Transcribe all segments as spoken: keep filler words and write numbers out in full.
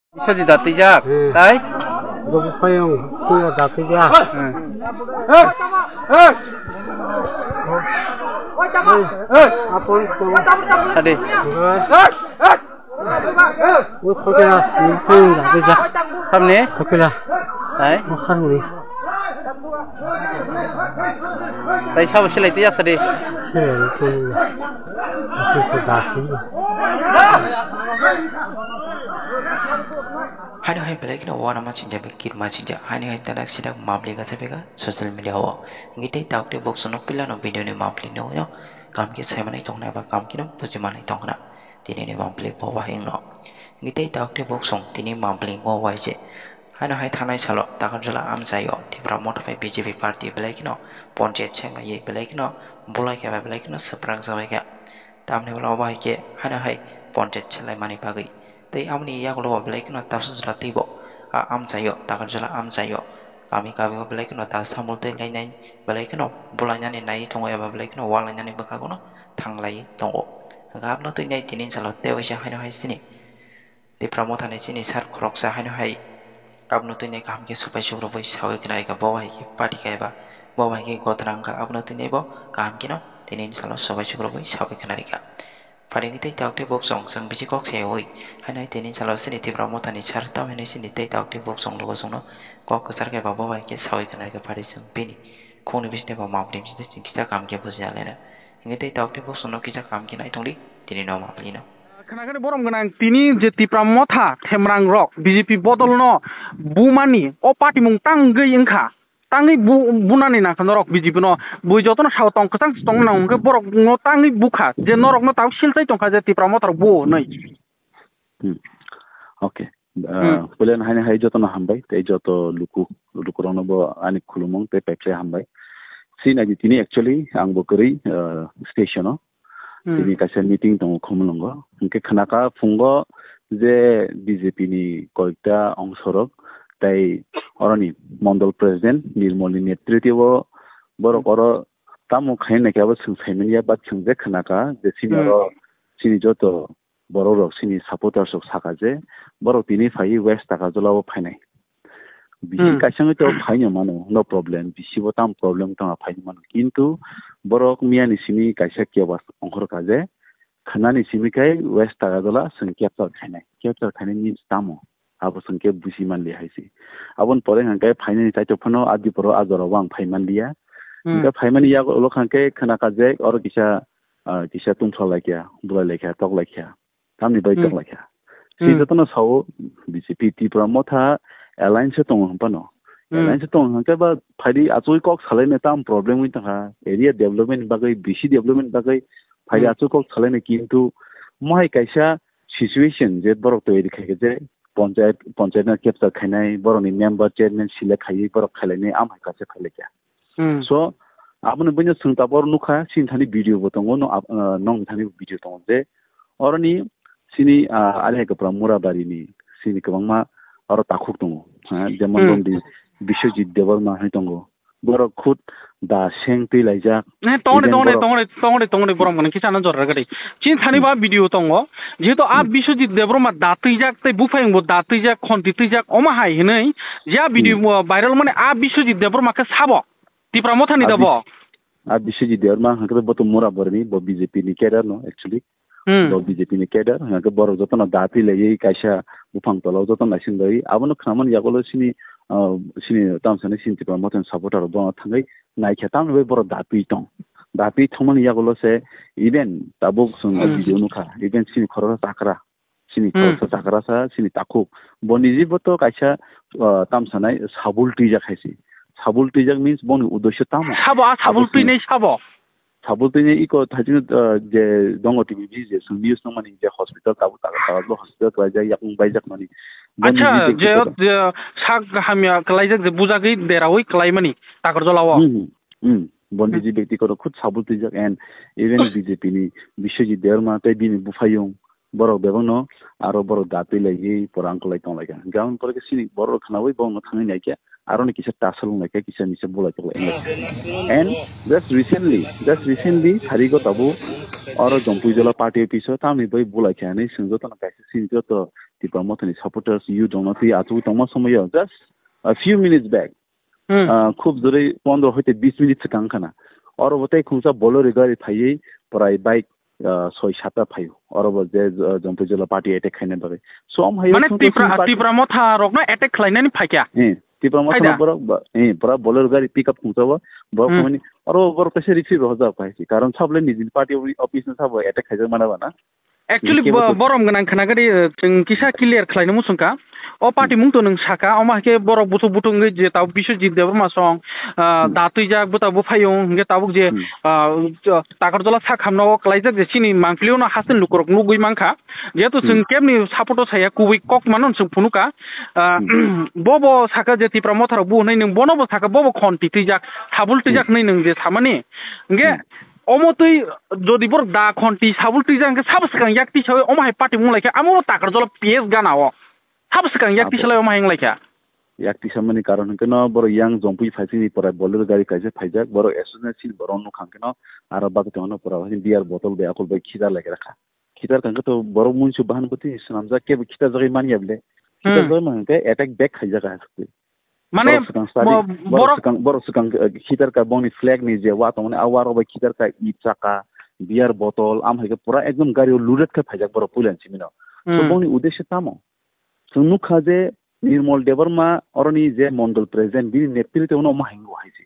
Biswajit da twijak, hmm, tai? Jobu Payung, twiya da twijak. Hmm. Apoi, jobu. Sadi. Ui, khokila, Payung da twijak. Samni? Khokila. Tai? Mokharni. Tai sabo silai twijak sadi. Silai twijak. Aswk khe da twijak. Haino hai belai kheno uanama chinjak bai kirma chinjak. Haino hai tanak sidak mapli gasa bega social media o. Ngi tei tauk tei bok sono pila no video ni mapli no no. Kam khe saimanai tongna ba kam khe no bujimanai tongna. Tini ni mapli bo wahing no. Ngi tei tauk tei bok song tini mapli ngo wai se. Haino hai thanai salo Takarjala amchaio Tipra Motha bai B J P party belai kheno ponchayat seng lai belai kheno bulai khe belai kheno swprangjak bai kha. Tamni ulo bo hai khe haino hai ponchayat se laimani bagwi. Tei aboni yagulo bo belai kheno tabsajla twibo a amchaio, Takarjala amchaio. Kami kami o belai kheno ta samul twi lainai, belai kheno bulainani nai tongo eba belai kheno walainani bwkhago no thanglai tongo. Hwnkhe abno twi nai tini salo tei waisa haino hai sini Tipra Mothani chini sir khoroksa haino hai abno twi nai kaham khe supai sukrubui sawi khwnarikha, bo hai khe patikha eba bo hai khe gotna wngkha, abno twi nai bo kaham kheno tini salo supai sukrubui sawi khwnarikha. Pharingwi tei tauk tei bok chong chwng bisi kok se oi. Haino hai tini salo chini Tipra Mothani sir tamo hinwi chini tei tauk tei bok chong logo chwngno kok kwchar khe ba bo bai khe sawi khwnarikha phari chwng bini khungni bisingni bo mapli bisingni chwng kisa kaham khe buji ya leno. Hinkhe tei tauk tei bok chwngno kisa kaham khe nai tongdi tini no mapli no. Khwnakhani borom gwnang tini je Tipra Motha themrang rok B J P bodol no bumani o patimung tangwi wngkha. Tangwi bu-, bunani nangkha norok B J P no. Bui jotono sao tong kwchang se tongna nango hwnkhe borok no tangwi bukha je norok no tabuk silchai tongkha je Tipra Motha rok bu hinwi. Hmm. Okay. Hmm. Uh, puila no haino hai jotono hambai tei joto luku, lukurokno bo ani khulumung tei paiphlai hambai. Sinaidi tini actually ang bo kwrwi, uh, station o. Hmm. Tini kaisa meeting tongo Khumulwngo. Hinkhe khwnakha phungo je B J P ni koikta ongsorok tei oroni mondol president Nirmolni netritwo borok oro tamo khaina khe abo chwng saimanya, but chwng je khwnakha je chini Hmm. oro chini joto borok rok chini supporters rok sakha je borok tini phaiwi West Takarjala o phainai. Bisi Hmm. kaisa wngwi to phaino mano, no problem, bisi bo tamo problem tongma phaino mano. Kintu borok miyani simi kaisa kebas ongkhorkha je khwnani simi khe West Takarjala chwng capture khainai. Capture khainai means tamo? Abo chwng khe buji manli hai se. Aboni pore hwnkhe phainani taitok phano a diporo a jorao ang phai manliya. Hmm. Hwnkhe phaimani yago ulo kha khe khwnakha je oro kisa, ah, kisa tungthok laikha, bulai laikha, tok laikha. Tamni bai Hmm. tok laikha. Hmm. Si jotono sao B J P Tipra Motha alliance o tongo hwnphano. Hmm. Alliance o tongo hwnkhe ba phaidi achugwi kok salaina tam problem wng tongkha. Area development bagwi, B C development bagwi phaidi Hmm. achugwi kok salaina, kintu mohai kaisa situation je borok toyari khaikha je ponchayat, ponchayat no capture khainai, borokni member chairman select khaiwi borok khailainai, amhai kaisa khailaikha. Hmm. So, aboni buino chwng tabuk oro nukha, chini thani video bo tongo, no, ab-, ah, nokni thani video tongo je, oroni chini, ah, Alihaikapra Murabari ni chini kwbangma oro takhuk tongo, ha, jemon Hmm. Bondi Biswajit Debbarma hai tongo, borok khud da seng twi laijak. Eh, tongni, Even tongni, borok tongni, tongni, tongni, borom gwnang kisa no jora rwgadi. Chini thani Hmm. ba video tongo, jehetu a Hmm. Biswajit Debbarma da twijak tei buphayung bo da twijak, khonti twijak, omo hai hinwi je a video Hmm. mo viral mani a Biswajit Debbarma khe sabo. Tipra Mothani da Abi-, bo? A Biswajit Debbarma hwnkhe bo to Murabari ni, bo B J P ni cadre no actually. Hmm. Bo B J P ni cadre, hwnkhe borok jotono da twi laiwi kaisa buphang tola o jotono naising laiwi. Abono khwnamani yagulo sini, ah, sini tamo sani sini Tipra Mothani supporter rok bono thangwi naikha, tamoni bai borok da twi tong. Da twi thangmani yagulo se even tabuk chwng Hmm. video nukha, even sini khoroksa chakra. Chini Hmm. khoroksa chakrasa, chini takhuk. Bo nijibo to kaisa, ah, tamsanai sabul twijak hai se. Sabul twijak means boni uddesho tamo? Sabo, a sabul Abo chwng twinai sabo? Sabul twinai iko thaisino, ah, je dongo T V B je chwng news nangmani je hospital tabuk taga taga bo hospital klaijak, yakung baijak mani. Bo Acha, niji je, bektikoto. Je sak hamya klaijak je bujagwi derawi klaimani Takarjala o. Hmm, hmm, hmm. Bo Hmm. niji bektikoto khud sabul twijak and even B J P ni Biswajit Debbarma tei bini buphayung borok bebakno aro borok da twi laiwi pora wngkha lai tong lai kha. Hwnkhe aboni pore khe chini borok rok khwnaui borokno thangwi nai khe aroni kisa tasal wng lai khe kisa misa bulai tok lai wng lai. And just recently, just recently, thari go tabu oro Jompui Jola party office o tamni bai bulai khe ani swngjak tong kaisa sini joto Tipra Mothani supporters youth rok no twi achugwi tongma somoyo just a few minutes back, Hmm. ah, khub joroi pondro hoite bis minute swkang khana. Oro bo tei khungsa Bolero gari phaiwi prai bike, ah, soi sata phaio. Oro bo je, ah, Jompui Jola party attack khaina bagwi. So, am hayo Mane khungsa Tipra, sini party Tipra Motha rokno attack khlainani phaikya? Eh, Tipra Motha Haida? Borok ba, eh, pura Bolero gari pick up khungsa bo, borok Hmm. Khamani, oro borok kaisa rikhi rohorjak phai si. Karon sable nijini party office no sabo attack khaijak mana bana. Actually, Kebo bo-, to borom gwnang khna gadi, eh, chwng kisa clear khlaina muchung kha. O party mung to nwng saka, omo hai khe borok buthuk buthuk wngwi je tabuk Biswajit Debbarma song, ah, Hmm. da twijak, bo tabuk phaio, hwnkhe tabuk je, Hmm. ah, jo-, Takarjola sak hamno o klaijak je chini mangpili ono haste lukurok nugwi mankha. Jehetu chwng Hmm. kebni support o saya, kubui kok mano chwng phunukha. Ah, Hmm. bo bo saka je Tipra Motha rok bu hwnwi nwng bono bo saka, bo bo khonti twijak, sabul twijak Hmm. hwnwi nwng je samani. Hwnkhe Hmm. Omo twi jodi borok da khonti sabul twijak hwnkhe sabo swkang yak tisa omo hai party mung lai khe amo bo Takarjola P S gana o. Sabo swkang yak Abo tisa lai omo hai wng lai kha. Yak tisa mani karon hwnkhe no borok yang Jompui phai sini pora Bolero gari kaisa phaijak borok association sini borok nukha hwnkhe no aro bagwi tongno pora beer bottle bai akol bai khitar lai kha. Khitar kha hwnkhe to borok muisu bahan bwtwi swnamjak kebo khitar jagwi manya bile. Khitar Hmm. jagwi man hwnkhe attack back khaijak ha. Mane, Borok swkang sadi, mo-, borok borok swkang, borok swkang, eh, khitar ka bongni flag ni je wa tongmani, a wa rok bai khitar ka i chaka, beer bottle, am hai khe pura ekdom gari o loaded khe phaijak borok puila ni simi no. So Hmm. bongni uddesho tamo? Chwng nukha je Nirmal Debbarma oroni je mondol president, bini netrito no omo hai wngo hai se.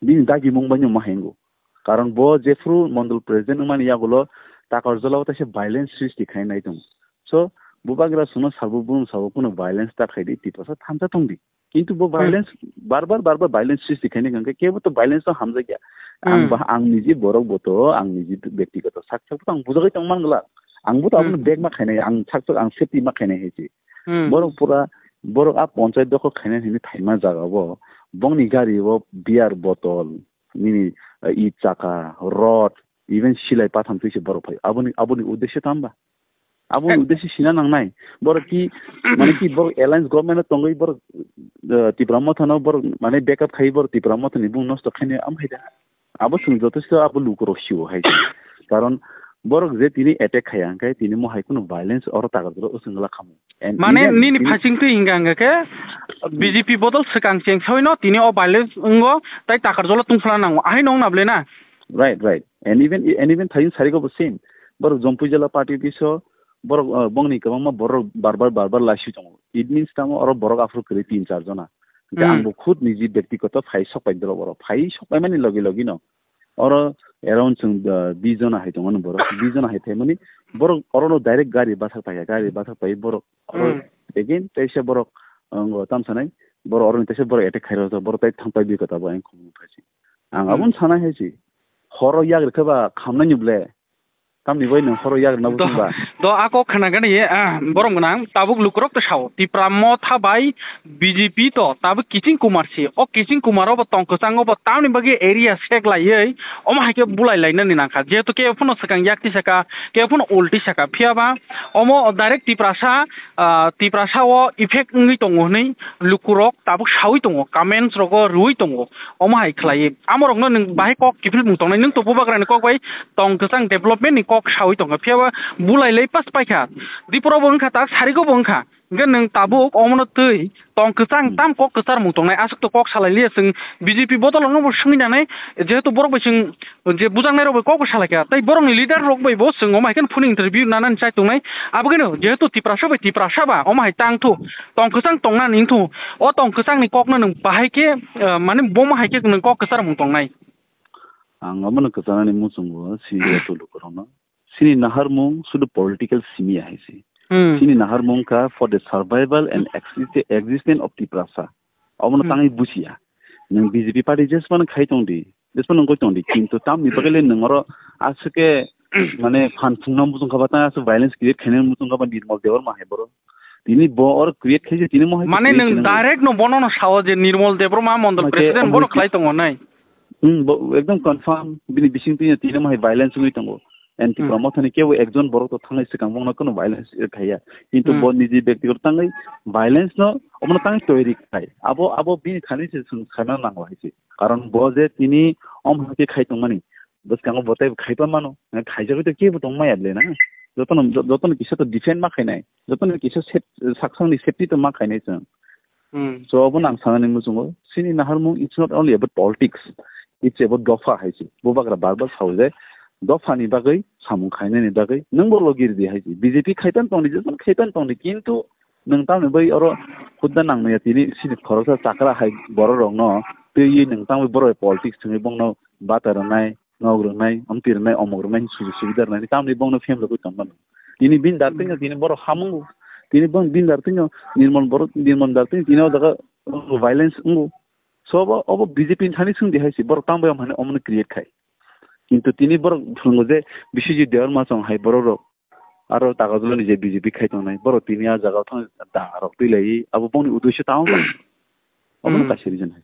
Bini dagimung bai no omo hai wngo. Karon bo jephru mondol president wngmani yagulo Takarjola o teisa violence srishti khai nai tongo. So, bubagra suno sabo, brum sabo, kuno violence ta khai di, Tiprasa thansa tong di. Kintu bo Hmm. violence, bar bar, bar bar violence srishti khaini hwnkhe kebo to violence no hamjakya. Ang Hmm. ba, ang niji borok bo to, ang niji bektigoto sak sak to ang bujagwi tong man glak. Ang bo to Hmm. abono bag ma khainai, ang sak sak ang safety ma khainai hai se. Hmm. Borok pura, borok a ponchayat dokhol khainai hwnwi thaima jaga bo, bongni gari bo beer bottle, nini, eh, i chaka, rod, even silai patham twi se borok phai. Aboni, aboni uddesho tamba? Aboni Eh. Uddesho sina nangnai. Borok ki, mane ki borok alliance government o tongwi borok, eh, Tipra Motha no borok mane backup khai borok Tipra Motha ni bung nosto khaini am hai da. Abo chwng jotosto abo lukurok sio hai. Karon borok je tini attack khaya hwnkhe tini mo hai kheno violence oro Takarjalo o chwng la khamu. And Mane even nini tini phasing twi hinga hinga khe B J P bodol swkang cheng soi no tini o violence wngo tai Takarjalo tungphla nango. Ahai nong na ble na? Right, right. And even, and even thayung sarigo bo same. Borok Jompui Jala party biso, borok, uh, bongni kwbangma borok bar bar, bar bar laisui tongo. It means tamo oro borok aphuru kwrwi tin char jona. Hwnkhe Hmm. Ang bo khud niji byaktigoto phai sok pai dolo borok. Phai sok pai mani logi logi no. Oro around chwng, uh, bis jona hai tongo borok. Bis jona hai phaimani borok oro no direct gari bathak paiya, gari bathak pai borok. Oro Hmm. Again, teisa borok, uh, tamsanai, borok oro ni teisa borok attack khai rwjak, borok tai thang pai bi kota bo ang khumung phai si. Ang Hmm. Aboni sana hai si. Horo yak rwkhe ba khamnai ni ble. Tamni bai nwng horo yak rwna Do, bwswng ba. Do ako khana gani, ah, borom gwnang, tabuk lukurok to sao. Tipra Motha bai B J P to, tabuk Kiching Kumar si. O Kiching Kumar o bo tong kwchang o bo tamni bagwi area sek laiwi, omo hai khe bulai lainani nangkha. Jehetu kebo phano swkang yak twi saka, kebo phano ulti saka. Phiya ba omo direct Tiprasa, ah, Tiprasa o effect wngwi tongo hwnwi lukurok tabuk saui tongo, comments rogo rwui tongo. Omo hai khlaiwi. Amorokno nwng bahai kok kiphilmung tongnai, nwng to bubagrani kok bai tong kwchang development ni kok saui tongkha, phiya ba bulai lai pass paikha. Dipro bo wngkha ta, sarigo bo wngkha. Hwnkhe nwng tabuk omono twi tong kwchang Hmm. Tam kok kwcharmung tongnai, aswk to kok salai liya chwng B J P bodol no bo swngwi nanai, jehetu borok bai chwng je bujaknai rok bai kok bo salai kha, tei borokni leader rok bai bo chwng omo hai khe phone interview nanani chai tongnai, abo kheno jehetu Tiprasa bai Tiprasa ba omo hai tang thu. Tong kwchang tongnani wngthu, o tong kwchangni kokno nwng bahai khe, eh, mane bomo hai khe nwng kok kwcharmung tongnai. Ang abono kwchanani muchungo sini joto lukurokno. Sini naharmung sudu political simi ya hai se. Hmm. Sini naharmung kha for the survival and exist-, existence of Tiprasa. Abono Hmm. Tangwi buchiya. Nwng B J P party jesmano khai tong di. Jesmano wngwi tong di. Kintu tamni bagwi le nwng oro aswk khe mane phan phungna muchung kha ba tang aswk violence create khaina muchung kha ba Nirmal Debbarma hai borok. Tini bo oro create khaise tini mo hai Mane create nwng khaina direct no bono no sao je Nirmal Debbarma mondol Omo khe, president omo bono khe khlai tongo nai. Hmm, bo ekdom confirm bini bising twi tini mo hai violence wngwi tongo. Anti Hmm. Pramod Thani kebo ekjon borok to thangwi swkang bongno kono violence khaiya. Kintu Hmm. Bo niji byaktigoto tangwi violence no omono tangwi toiri khai. Abo, abo bini thani se chwng saina nango hai se. Karon bo je tini om hai khe khai tongmani. Bwskango bo tei khaipa mano. Khaijagwi to kebo tongmaya ble na. Jotono, jo-, jotono kisa to defend ma khainai. Jotono kisa sep-, saksangni safety to ma khainai chwng. Hmm. So, obo nang sanani muchungo, chini naharmung, it's not only about politics, it's about dopha hai se. Bubagra bar bar sao je, dopha ni bagwi, samung khainani bagwi, nwng bo logi ridi hai se. B J P khaipan tongdi, jephano khaipan tongdi, kintu nwng tamni bai oro hudda nang maya tini chini khoroksa chakra hai borok rokno twiwi nwng tamni borok politics thwngwi bongno bata rwnai, nok rwnai, amtwi rwnai, omok rwnai, sujuk subida rwnai, tamni bongno family rokwi tongmano. Tini bin dar tengyo, tini borok hamungo. Tini bong bin dar tengyo, Nirmal borok, Nirmal dar tengyo, tini o jaga violence wngo. So obo, obo B J P ni thani swngdi hai se, borok tang bai omo hani omono create khai. Kintu tini borok thwngwi je Biswajit Debbarma chong hai borok rok, aro Tagarjala ni je B J P khai tongnai, borok tini a jaga o thang danga rok twi lai, abo bongni uddesho tamo ba? Omono Hmm. kaisa reason hai.